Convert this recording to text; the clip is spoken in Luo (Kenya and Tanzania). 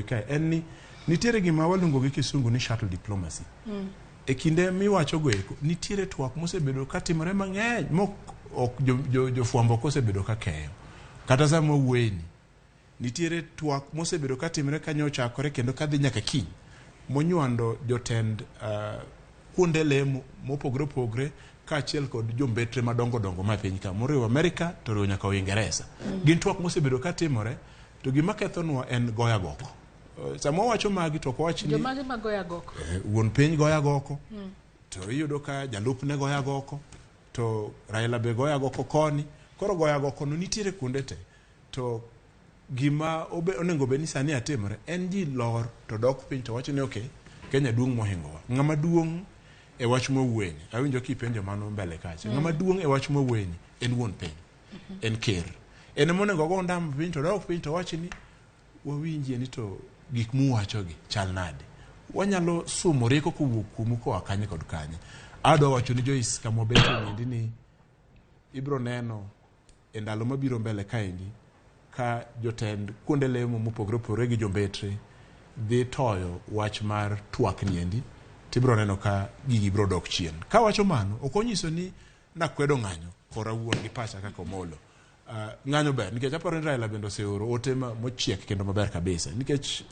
Kae en ni nitiere gima waluongo gi kisungu ni shuttle diplomacy. E kinde miwacho go eko, nitiere twak mosebedo katimore mang'eny mok ok jofwambo ok osebedo ka keyo. Kata sama wawuoyeni, nitiere twak mosebedo katimore kanyo ochakore kendo kadhi nyaka kiny monywando jotend kuonde lemo mopogore opogore kaachiel kod jombetre madongo dongo ma piny ka moriwo Amerika to oriwo nyaka Uingereza. Gin twak mosebedo katimore to gima kethonwa en goyo agoko. Sama wawacho magi to ok wawach ni Jomage magoyo agoko? Wuon piny goyo agoko to iyudo ka jalupne goyo agoko to Raila be goyo agoko koni. Koro goyo agoko no nitiere kuonde te. To gima onego bed ni sani atimore en ji lor to dok piny to wacho ni okay, Kenya duong' mohingowa. Ng'ama duong' e wach mwawuoyeni, awinjo kipenjo mano mbele kacha. Ng'ama duong' e wach mwawuoyeni en wuon piny, en ker. En ema onego ogo ondamo piny to dok piny to wach ni wawinjie ni to gik muwachogi chal nade. Wanyalo sumo rieko kowuok kuomu koa kanye kod kanye. Adwa wacho ni Joyce kama wabetie niendi ni ibro neno e ndalo mabiro mbele kaendi ka jotend kuonde lemo mopogore opogore gi jombetre dhi toyo wach mar twak niendi tibro neno ka gigi bro dok chien. Kawacho mano, ok onyiso ni nakwedo ng'anyo kora wuon gi pacha kaka Omolo. Ng'anyo ber nikech aparo ni Raila bende oseoro ote mochiek kendo maber kabisa nikech